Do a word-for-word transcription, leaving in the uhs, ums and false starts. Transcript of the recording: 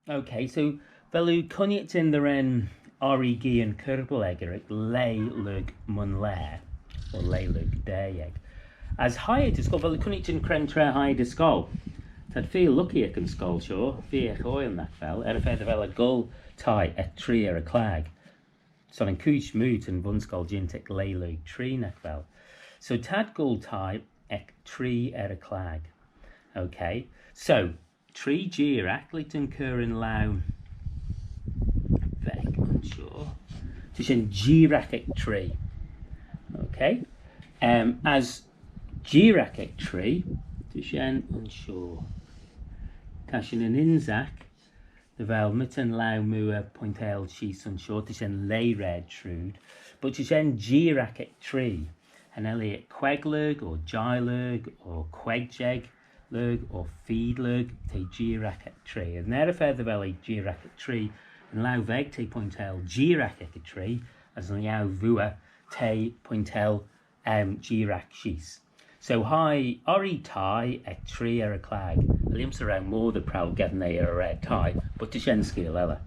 Okay, so vel oo cooinaghtyn dy ren Orree geeyn kirbyl echey, leih lurg munlaa, or leih lurg daa echey. As hie eh dys scoill, vel oo cooinaghtyn cre'n traa hie eh dys scoill? T'ad feer lucky ec yn scoill shoh, feer hoill, nagh vel, er y fa dy vel eh goll thie ec tree er y chlag. Son yn chooid smoo ta'n bun-scoill jeant ec leih lurg tree, nagh vel? So t'ad goll thie ec tree er y chlag. Okay, so tree jeeraght, lhig dooin cur yn laue veg ayns shoh. Ta shin jeeraght ec tree. Okay. Um, as jeeraght ec tree, ta shin ayns shoh. Ta shin yn ynsagh dy vel mysh yn laue mooar pointeil sheese ayns shoh, ta shin leih raad trooid, but ta shin jeeraght ec tree. Cha nel eh ec queig lurg, or jeih lurg, or queig jeig lurg, or feed lurg, t'eh jeeraght ec tree. As er y fa dy vel eh jeeraght ec tree, yn laue veg t'eh pointeil jeeraght ec y tree, as yn laue vooar t'eh pointeil, um, jeeraght sheese. So hie Orree thie ec tree er y chlag. Cha lhiam's dy row moddey prowal geddyn eh er y raad thie, but ta shen skeeal elley.